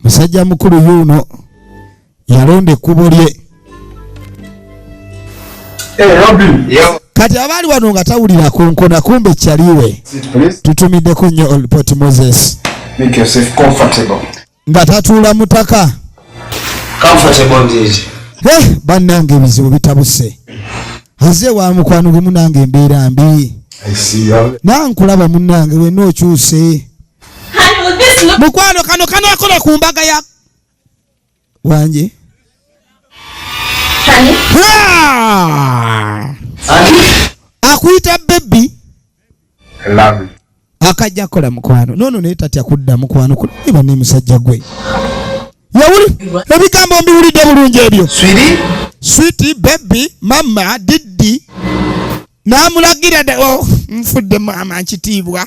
musajja mukulu yuno yalonda ekkubo lye. Hey, Robin. Yo. Kati abaali wano nga tawulira konkona, kumbe kyaliwe. Sit, please. Tutumiddeko nnyo Olport Moses. Make yourself comfortable. Nga tatuula mutaka. Comfortable indeed. Eh, bannange ebizibu bitabuse, aze wa mukwano gwe munange embeera mbi. I see you. Nankulaba munnange wenna okyuse. And will this look Mukwano kano kanakola ku mbaga ya wanje. funny? Ha! Akuyita baby. I love it. Akajja kola mukwano nono naye tatya kudda mukwano kuliba ne musajja gwe yawuli ebigambo mbiwulidde bulungi ebyo. Sweetie? Sweetie, baby, mama, diddi n'amulagira dda, oh, nfudde maama nkitiibwa.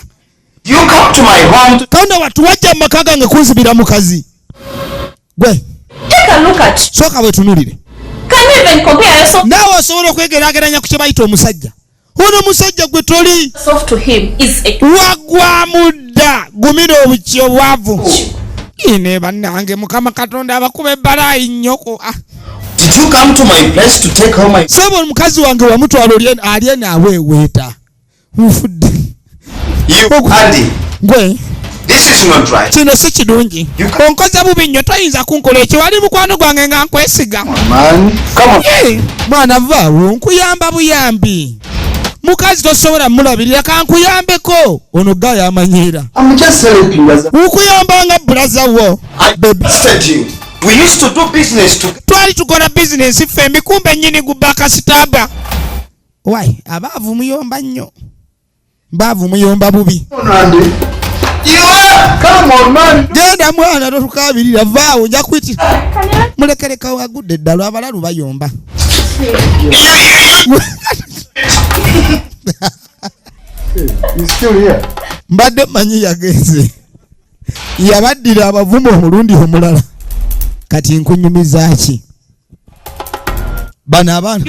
You come to my home to Katonda wattu, wajja mu maka gange kunzibira mukazi gwe. Take a look at. Sooka wetunulire. Can you even compare yourself Naawe osobola okwegeraageranya ku kye bayita omusajja ono? Musajja gwe toli to him? Is a wagwamu dda, gumira obuki obwavu ine. Bannange, Mukama Katonda abakuba ebbalaayi nnyoko. Ah, Did you come to my place to take home my sebo omukazi wange wamutwala oli alye naaweeweeta, nfudde. You, Andy, Gwe. this is not right. Kino si kirungi, onkoze bubi nnyo, toyinza kunkola ekyo, wali mukwano gwange nga nkwesiga. Man. Come on. Ye, mwana vaawo, nkuyamba buyambi. Mukazi tosobola mulabirira, kankuyambeko. Ono gaya amanyiira. I'm just helping as Ukuyamba nga brother wo. I Baby. said you. We used to do business together. Twali tukola bizinensi ffe emikumbe nnyini gubakasitaba. Wai, abaavu muyomba nnyo. Mbaavu muyomba bubi. Andy. Yeah, come on, man. Genda mwana totukabirira, vaawo nja kuyitira. Mulekereka wagudde eddalo, abalalu bayomba. He's still here. Mbadde mmanyi yagenze. Yabaddira abavumu omulundi omulala. Kati nkunyumiza ki? Bano abaana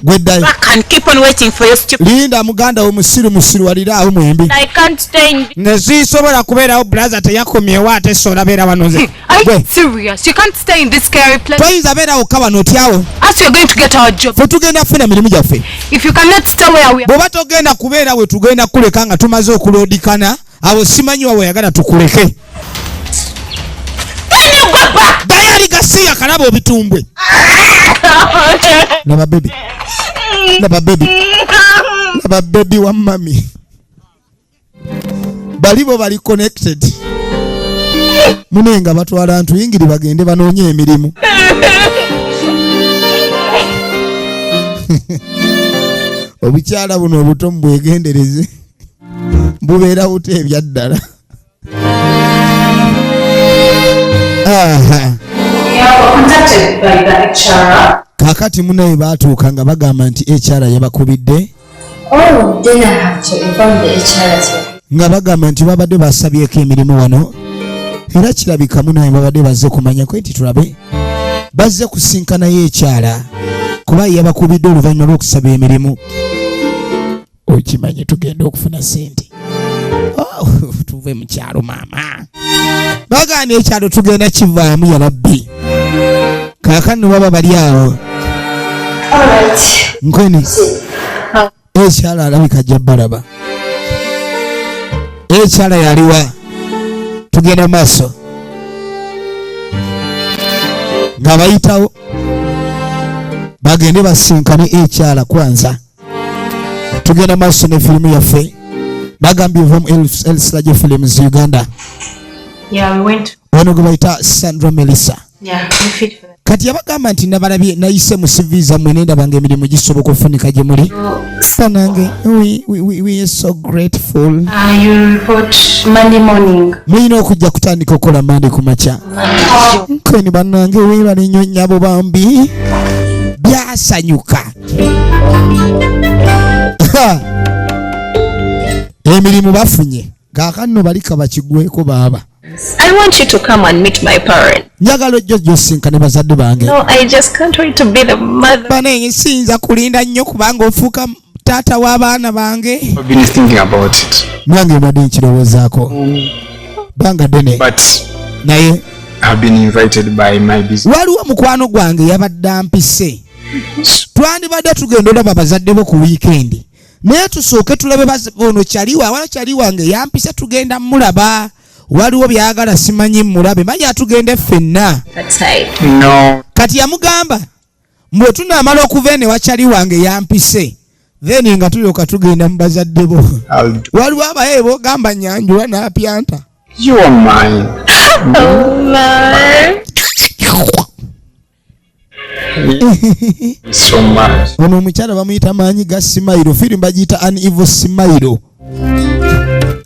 gweddayo. I can keep on waiting for your stupid. Linda muganda wo musiru musiru walira awo mwembi. I can't stay in. Nze sisobola kubeerawo, brother teyakomyewo ate sola beera wano nze. Are Gwe you serious? You can't stay in this scary place. toyinza beerawo ka wano otyawo. As we are going to get our job. Ffe tugenda kufuna mirimu gyaffe. If you cannot stay where we are, Bw'oba togenda kubeera we tugenda kuleka nga tumaze okuloodikana, awo simanyi wa weyagala tukuleke. Then you go back. Dayali gasiya kalaba obitumbwe. Laba baby. Laba baby. Laba baby wa mami. Bali bo bali connected. Munenga batwala ntu yingiri bagende banoonye emirimu. Obukyala buno obuto mubwegendereze. Bubeera buto ebya ddala. Aha. Yeah, we're contacted by the HR. Kaakati munaye baatuuka nga bagamba nti HR yabakubidde. Oh, then I have to inform the HR as well. Nga bagamba nti babadde basabyeko emirimu wano, era kirabika munaye babadde bazze kumanyako nti tulabe bazze kusinkanayo ekyala kuba yabakubidde oluvannyuma lw'okusaba emirimu. Okimanyi tugenda okufuna ssente. Oh, tuve mu kyalo maama. Bagaana ekyalo tugenda kivaamu ya Rabbi. Kaakano baba bali awo. All right. Nkweni. Ekyala alabika ajja balaba. Ekyala yaliwa. Tugenda maaso. Nga bayitawo bagende basinkane ekyala kwanza. Tugenda maaso ne firimu yaffe. Bagambye from Elslaje Films Uganda. Yeah, we went. Ono gwe bayita Sandra Melissa. Yeah, we fit for that. Kati yabagamba nti nabalabye nayise mu CV zammwe ne ndaba ng'emirimu gisoboka okufunika gye muli. Banange, we are so grateful. You report Monday morning. Mulina okujja kutandika okukola Monday ku makya. Nkweni bannange weebale nnyo nnyabo bambi. Byasanyuka. Emirimu bafunye. Kaakano balika bakigweko baaba. I want you to come and meet my parents. Njagala ojjo gy'osinkane bazadde bange. No, I just can't wait to be the mother. Bane siyinza kulinda nnyo kubanga ofuuka taata w'abaana bange. I've been thinking about it. Nange mbadde nkirowoozaako. Banga ddene. But Naye I've been invited by my business. waliwo mukwano gwange yabadde ampise. Twandibadde tugenda olaba bazadde bo ku weekend. Naye tusooke tulabe ono kyali wala kyali wange yampise tugenda mulaba. Waliwo byagala simanyi mulabe manya atugende ffenna. No. Kati yamugamba mbwe tunaamala okuva eno ewa kyali wange yampise, then nga tulyoka tugenda mu bazadde bo. Waliwo abaye b'ogamba nyanjula n'apyanta. You are mine. Oh my. So much. Ono omukyala bamuyita maanyi ga Simayiro, firimu bagiyita An Evil Simayiro.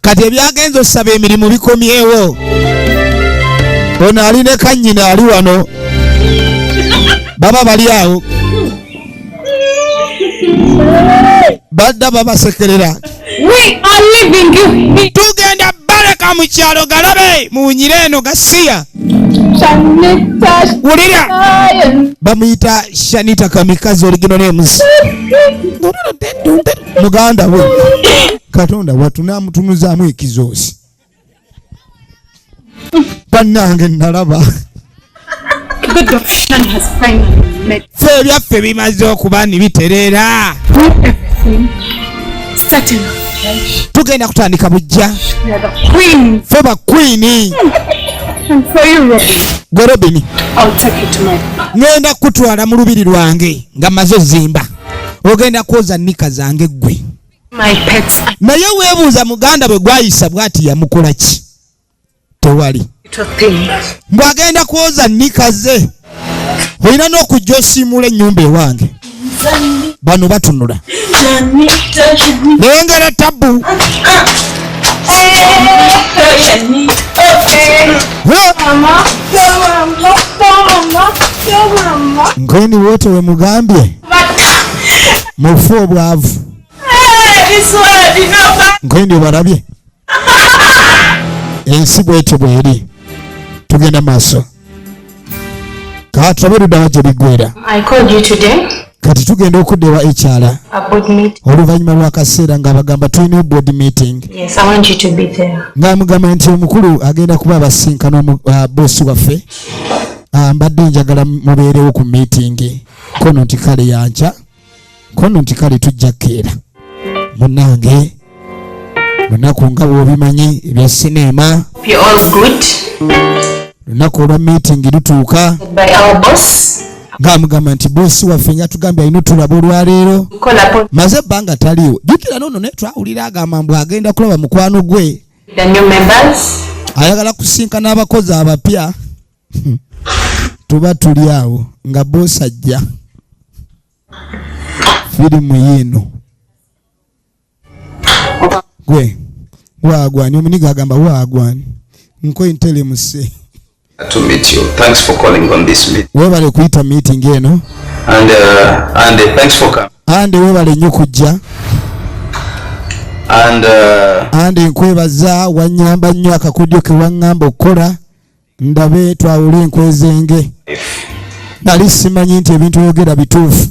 Kati ebyagenza osaba emirimu bikomyewo. Ono ali ne kannyina ali wano. Baba bali awo. Badda babasekerera. We are leaving you. Tugenda baleka mu kyalo galabe muwunyire eno gasiya. Wulira. Bamuyita Shanita Kamikaze original names. Muganda we. Katonda watu namutunuzaamu ekizoosi. Bannange nalaba. Good option has finally met. Ffe ebyaffe bimaze okuba ni bitereera. Starting afresh. Tugenda kutandika bujja. We are the queen. Ffe ba queen. And for you, Robin. Gwe Robin. I'll take you to my palace. Ngenda kutwala mu lubiri lwange nga mmaze ozimba. Ogenda kwoza nnika zange ggwe. My pets are Naye weebuuza muganda bwe gwayisa bw'ati yamukola ki? Tewali. Little thing. Mbw'agenda kwoza nnika ze, olina n'okujja osiimuula ennyumba ewange. Bano batunula lengera tabbu. Ha! Nkweni wote we mugambye mufu obwavu, nkweni obalabye ensi bwetyo bweri. Tugenda maaso, katulabe luddawa gye biggwera. I called you today. Kati tugenda okudda ewa ekyala A board meeting. oluvannyuma lw'akaseera ng'abagamba tulina board meeting. Yes, I want you to be there. Ng'amugamba nti omukulu agenda kuba abasinkana bosi waffe. Mbadde njagala mubeerewo ku meeting. Kono nti kale yanca, kono nti kale tujja kkeera. Munnange, lunaku nga bw'obimanyi ebya sineema. Hope you're all good. Lunaku olwa meeting lutuuka. By our boss. Ng'amugamba nti bosi waffe nga tugambye alina otulaba olwaleero. Call upon Maze ebbanga taliiwo. Jjukira noono naye twawulira agamba mbu agenda kulaba mukwano gwe. the new members. Ayagala kusinkana abakozi abapya. Tuba tuli awo nga bosi ajja. Firimu yiino. Gwe waagwani omuniga agamba waagwani nkwentelemuse. To meet you. Thanks for calling on this meeting. Weebale kuyita meeting eno. And thanks for coming. Ande weebale nnyo kujja. And Ande nkwebaza, wannyamba nnyo akakodyo ke waŋŋamba okukola ndabe twawule enkwezenge. Nali simanyi nti ebintu oyogera bituufu.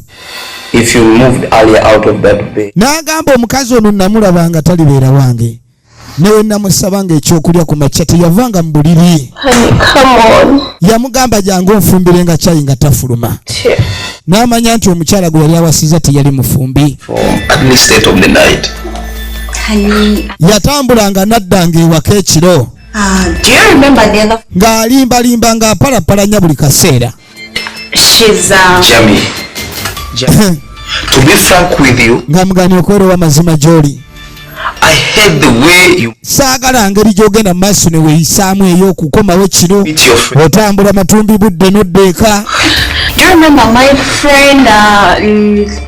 If you moved earlier out of that bed, N'agamba omukazi ono namulaba nga talibeera wange, newe namusabanga ekyokulya ku makya teyavanga mu buliri. Honey, come on. Yamugamba jangu onfumbire nga kyayi nga tafuluma, n'amanya nti omukyala gwe yali awasiza teyali mufumbi. for at least 8 of the night. Honey, Yatambulanga n'addanga ewaka ekiro do you remember the other? Ng'alimbalimba ng'apalapalanya buli kaseera. She's Jamie, Jamie, to be frank with you, Ng'amuganya okwerowa amazima gy'oli, I hate the way you saagala ngeri gy'ogenda mu maaso ne weeyisaamu ey'okukomawo kiro, meet your friend. Otambula matumbi budde n'odda eka. Do you remember my friend?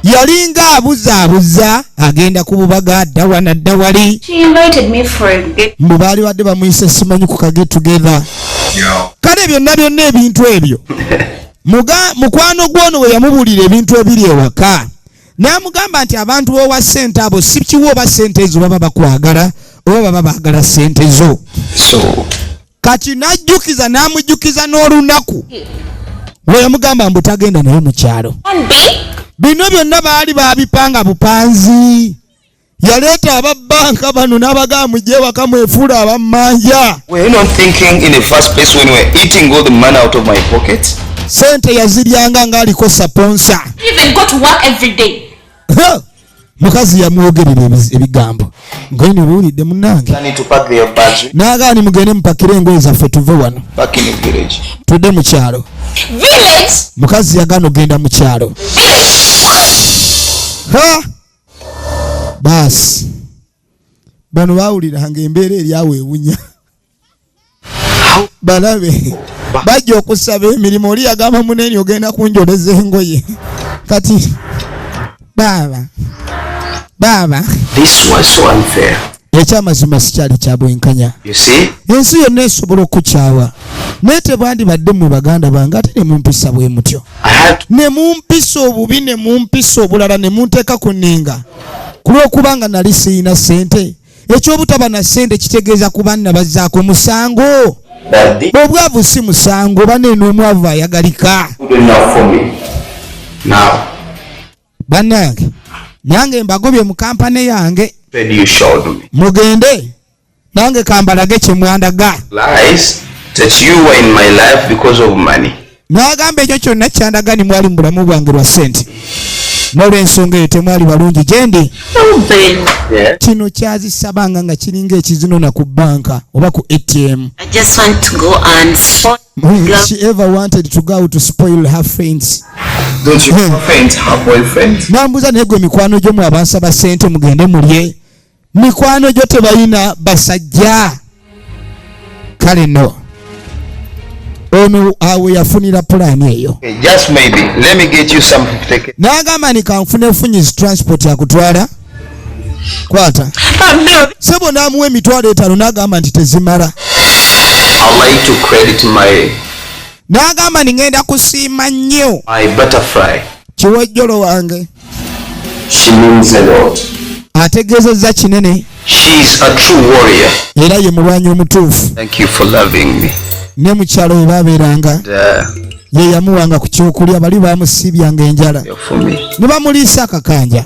Yalinga abuzaabuza agenda ku bubaga, adda wano adda wali. She invited me for a get. Mbu baali badde bamuyise simanyi ku ka get together. Kale byonna byonna ebintu ebyo, mukwano gwono we yamubuulira ebintu ebiri ewaka, n'amugamba nti abantu b'owa ssente abo si kiwa oba ssente ezo baba bakwagala oba baba baagala ssente zo. So, Kati n'ajjukiza n'amujjukiza n'olunaku we yamugamba mbu tagenda naye mu kyalo. Bino byonna baali babipanga bupanzi. Yaleeta ababbanka bano n'abagamba mujje ewaka mwefuula abammanja. Were you not thinking in the first place when you were eating all the money out of my pocket? Sente yaziryanga ng'aliko sponsor. Even go to work every day. Ha! Mukazi yamwogerera ebigambo ngoyini buwulidde munnange. I need to pack their bags N'agaani mugende mupakire engoye zaffe tuve wano back in the village. tudde mu kyalo. Village? Mukazi yagaana ogenda mu kyalo. Ha! Baasi bano baawuliranga embeera eri awo ewunya. Balabe bajja okusaba emirimu, oli yagamba munene ogenda kunjoleza engoye. Kati baaba baaba. This was so unfair. Ekyamazima sikyali kya bwenkanya. You see? Ensi yonna esobola okukukyawa, naye tebandibadde mmwe baganda bange ate ne mumpisa bwe mutyo, I had to ne mumpisa obubi, ne mumpisa obulala, ne munteeka ku nninga ku lw'okubanga nali siyina ssente. Ekyobutaba na ssente kitegeeza kuba nabazzaako musango? That this Obwavu si musango baneeno, omwavu ayagalika. Good enough for me. Now, Bannange, nange mbagobye mu kampane yange. Fred, you showed me. Mugende nange kambalage kye mwandaga. Lies that you were in my life because of money. N'agamba ekyo kyonna kyandaga ni mwali mu bulamu bwange lwa ssente, n'olw'ensonga eyo temwali balungi gye ndi. Yeah. Kino kyazisabanga nga kiringa ekizinona ku banka oba ku ATM. I just want to go and spoil She ever wanted to go out to spoil her friends. Don't your friends have boyfriends? Nambuza, naye gwe mikwano gyo mwe abansaba ssente mugende mulye, mikwano gyo tebalina basajja? Kale nno ono awo yafunira pulaani eyo. Okay, just maybe. Let me get you some ticket. N'agamba ni kanfune funyizi transport yakutwala, kwata sebo. N'amuwa 50,000, n'agamba nti tezimala. I'd like to credit my N'agamba ni ŋŋenda kusiima nnyo my butterfly. Kiwejjolo wange. She means a lot. Ategeezezza kinene. She's a true warrior. Era ye mulwanyi omutuufu. Thank you for loving me. Ne mukyalo we babeeranga, And, ye yamuwanga ku kyokulya, bali bamusiibyanga enjala you're for me. ne bamuliisa akakanja.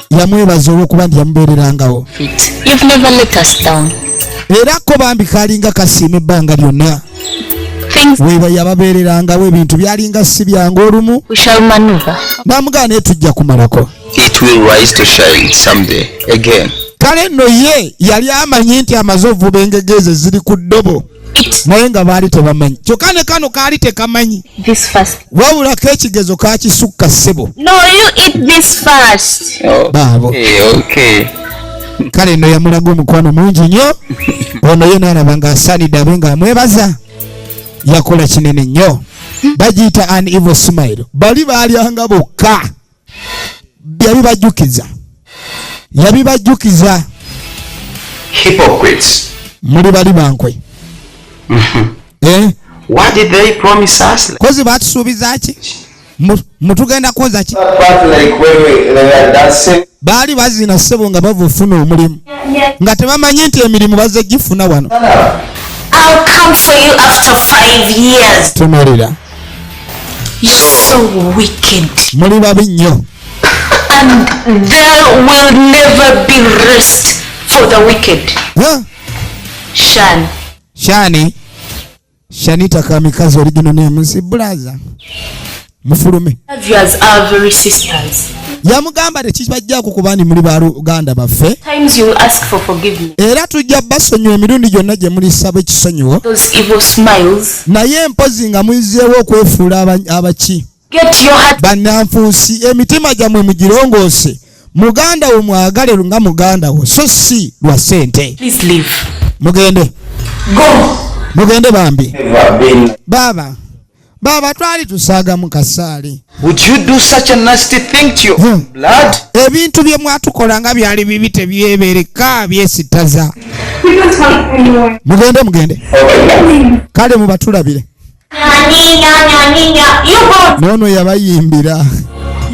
Yamwebaza olw'okuba nti yamubeererangawo. You've never let us down. Era ko bambi kalinga kasiima ebbanga lyonna. Things Weeba yababeererangawo, ebintu byalinga si byangu olumu. we shall maneuver. N'amugaa naye tujja kumalako. It will rise to shine someday again. Kale nno ye yali amanyi nti amaze ovuba engege ezo ziri ku ddobo, Eat naye nga baali tebamanyi. Kyokka ne kano kaali tekamanyi, this first. wabula keekigezo kakisukka ssebo. No, you eat this first. Oh, Baabo. okay, okay. Kale nno yamulaga omukwano mungi nnyo. Ono ye n'alaba ng'asaanidde abe ng'amwebaza, yakola kinene nnyo. Bagiyita An Evil Smile. Bali baalyanga bokka, yabibajjukiza, yabibajjukiza. Hypocrites. Muli bali bankwe. Eh? What did they promise us? Kozi batusuubiza ki? Mutugenda kwoza ki? That part, like when they were dancing. Baali bazina ssebo nga bava ofuna omulimu, nga tebamanyi nti emirimu bazze gifuna wano. I'll come for you after 5 years. Tunuulira. You're so wicked. Muli babi nnyo. And there will never be rest for the wicked. Huh? Shan. Shani, Shanita Kamikazi, original name si brother, mufulume. Love you as our very sisters. Yamugamba tekibajjako kuba ndi muli baluganda baffe. Times you will ask for forgiveness. Era tujja basonyiwa emirundi gyonna gye mulisaba ekisonyiwo. Those evil smiles. Naye mpozi nga muyizeewo okwefuula abaki Get your heart bannanfuusi, emitima gyammwe mugirongoose. Muganda wo mwagale nga muganda wo, so si lwa ssente. Please leave. Mugende. Go. Mugende bambi. Never been. Baaba, baaba, twali tusaaga mu kasaali. Would you do such a nasty thing to your blood? Ebintu bye mwatukola nga byali bibi, tebyebereka, byesittaza. We don't want anyone. Mugende, mugende. Kale mubatulabire. You go Noono yabayimbira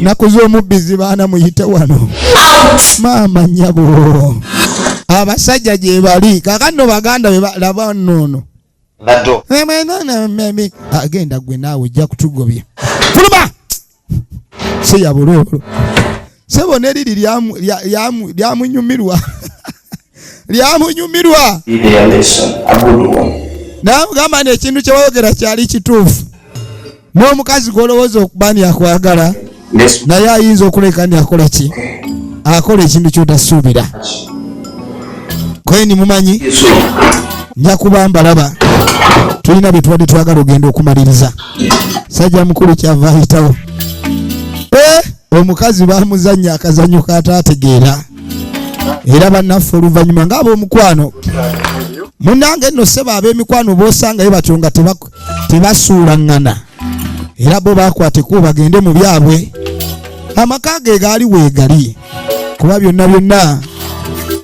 naku z'omubbizi. Baana muyite wano. out. Maama nnyabo, abasajja gye bali kaakano, baganda be laba noono. That door. Agenda gwe naawe ojja kutugobya. Fuluma si ya buloolo sebo, neriri lyamunyumirwa, lyamunyumirwa. Be their lesson, a good one. Namugamba nti ekintu kyewayogera kyali kituufu, n'omukazi gwolowooza okuba ni akwagala, Let's naye ayinza okuleka ni akola ki, akola ekintu kyotasuubira. Kweni mumanyi so nja kuba mbalaba, tulina bye tubadde twagala ogenda okumaliriza. Sajja mukulu kyava ayitawo. Eh, omukazi bamuzannya akazannyo kataategeera. Era bannaffe oluvannyuma ng'ab'omukwano munnange nno ssebo, ab'emikwano b'osangayo batyo nga tebasuulaŋŋana, era bo bakwata ekkubo bagende mu byabwe. Amaka ge gaali weegali, kuba byonna byonna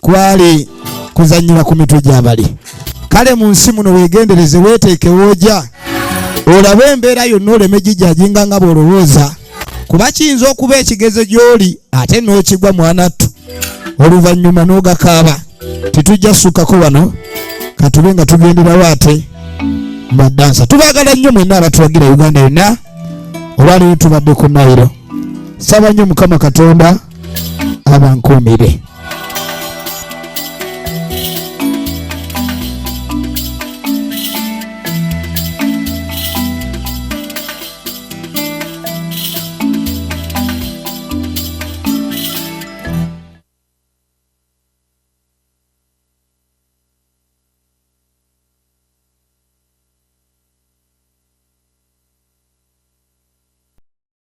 kwali kuzannyira ku mitwe gy'abali. Kale mu nsi muno weegendereze, weeteeke woojja olabe embeera yonna, oleme gijajinga nga bw'olowooza, kuba kiyinza okuba ekigezo gy'oli ate n'okigwa mwanattu, oluvannyuma n'ogakaaba. Tetujja sukkako wano, katube nga tugenderawo ate badansa. Tubaagala nnyo mwenna abatuwagira Uganda yonna. Olwaleero tubadde ku Nairo. Saba nnyo Mukama Katonda abankuumire.